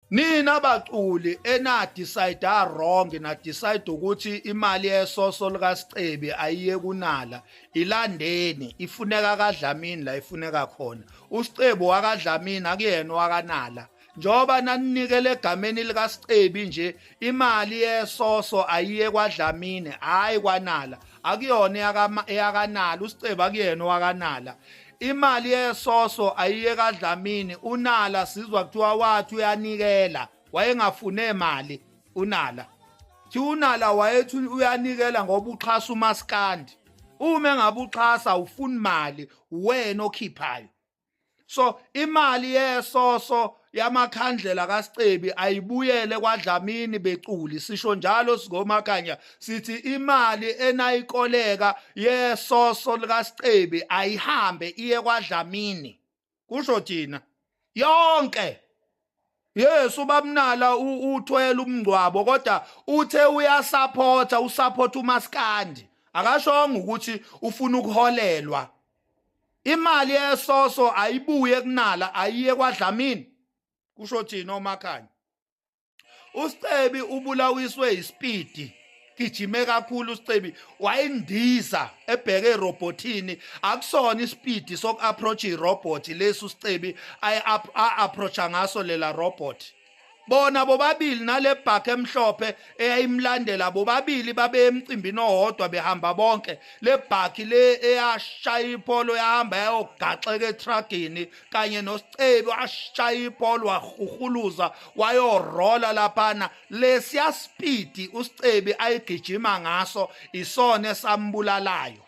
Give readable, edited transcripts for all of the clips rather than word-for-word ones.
Nina baculi ena decide wrong, na decide ukuthi imali yesoso likaSicebi ayiye kunala, ilandeni, ifuneka kaDlamini la ifuneka khona. USicebi wakaDlamini, akuyena wakanala. Njoba naninikele egameni likaSicebi nje, imali yesoso ayiye kwaDlamini, hayi kwanala. Akuyona eyakanala, uSicebi akuyena wakanala. Imali yesoso ayiye kaDlamini. Unala sizwa kuthiwa wathi uyanikela, wayengafune mali unala. Thi unala wayethi uyanikela ngoba uxhasa umaskandi. Uma engabe uxhasa ufuni mali, wena okhiphayo. So imali yesoso yamakhandlela kaSicebi ayibuyele kwaDlamini beculi, sisho njalo sigomakhanya, sithi imali enayikoleka yesoso likaSicebi ayihambe iye kwaDlamini, kusho thina yonke. Yes, ubamnala uthwele umngcwabo, kodwa uthe uyasupporta, usupport umaskandi, akashongo ukuthi ufuna ukuholelwa. Imali yesoso ayibuye kunala, ayiye kwaDlamini, kusho thina omakhanya. USicebi ubulawiswe ispeed, gijime kakhulu uSicebi, wayindiza ebheke erobotini. Akusona ispeed soku-approach irobot lesi uSicebi ayi-approacha ngaso lela robot. Bona bobabili nale bhakhe emhlophe eyayimlandela, bobabili babe emcimbini owodwa, behamba bonke. Le bhakhi le eyashaya iPolo yahamba yayogaxeka etragini kanye noSicebi, washaya iPolo, wahuhuluza, wayorola laphana. Lesiya speed uSicebi ayigijima ngaso isona esambulalayo.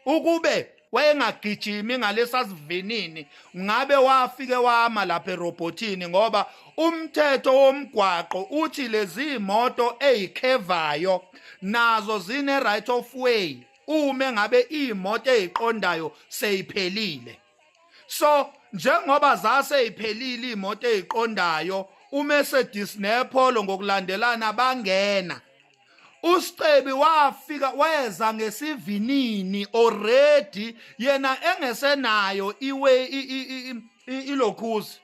Ukube wayengagijimi ngalesa sivinini, ngabe wafike wama lapha erobotini, ngoba umthetho womgwaqo uthi lezi moto ezikhevayo nazo zine right of way uma ngabe imoto eziqondayo seyiphelile. So njengoba zase iphelile imoto eziqondayo, uMercedes nePolo ngokulandelana bangena, uSicebi wafika weza ngesivinini already, yena engesenayo iwe ilokhuzi,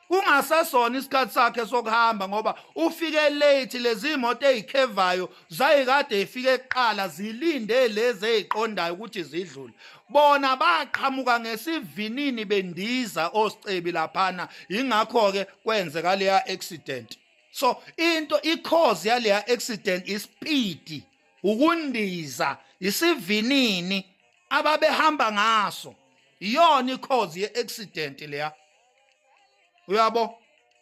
kungasesona isikhathi sakhe sokuhamba ngoba ufike late. Lezi imoto ezikhevayo zayikade ifike kuqala, zilinde lezi eziqondayo ukuthi zidlule. Bona baqhamuka ngesivinini bendiza oSicebi laphana, ingakho ke kwenzeka leya accident. So into i-cause yaleya accident ispeed, ukundiza, isivinini ababehamba ngaso, iyona i-cause ye-accident leya, uyabo.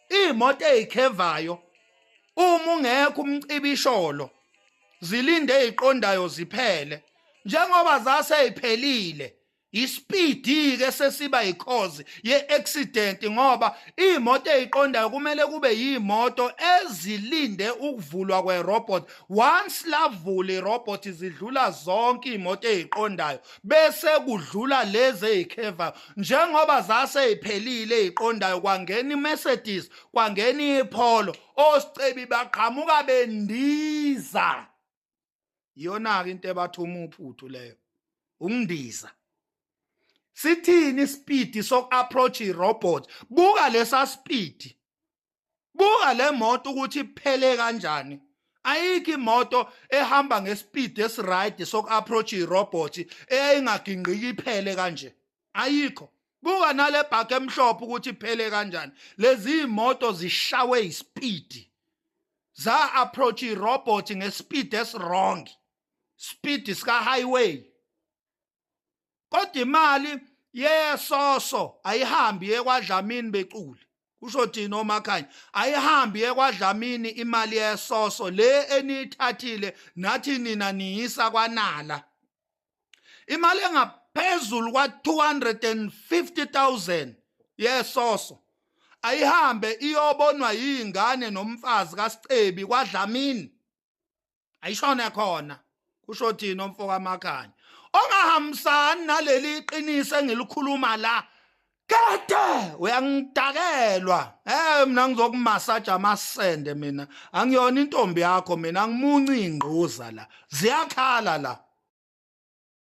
Imoto ezikhevayo, uma ungekho umcibisholo, zilinde eziqondayo ziphele. Njengoba zase iphelile, ispeed ke sesiba i-cause ye-accident, ngoba imoto eziqondayo kumele kube yimoto ezilinde ukuvulwa kwerobot. Once lavula irobot, zidlula zonke imoto eziqondayo, bese kudlula lezi ezikhevayo. Njengoba zase iphelile eziqondayo, kwangena iMercedes, kwangena iPolo, oSicebi baqhamuka bendiza. Iyona ke into ebathuma uphuthu leyo, ukundiza. Sithini ispeed soku-approach i-robot? Buka lesa speed, buka le moto ukuthi iphele kanjani. Ayikho imoto ehamba ngespeed esiright soku-approach i-robot eyayingaginqiki iphele kanje, ayikho. Buka nale bhakhe emhlophe ukuthi iphele kanjani. Lezi imoto zishawe ispeed, za approach i-robot ngespeed esiwrong, speed sika highway. Kodwa imali yesoso ayihambi yekwaDlamini beculi, kusho thina omakhanya. Ayihambi yekwaDlamini imali yesoso le eniyithathile, nathi nina niyisa kwanala. Imali engaphezulu kwa-250,000 yesoso ayihambe iyobonwa yingane nomfazi kaSicebi kwaDlamini, ayishone khona, kusho thina omfoka makhanya. Ongahambisani naleli qiniso engilikhuluma la, kade uyangidakelwa. Mina ngizokumasaja amasende, mina angiyona intombi yakho, mina angimunci ingquza la, ziyakhala la.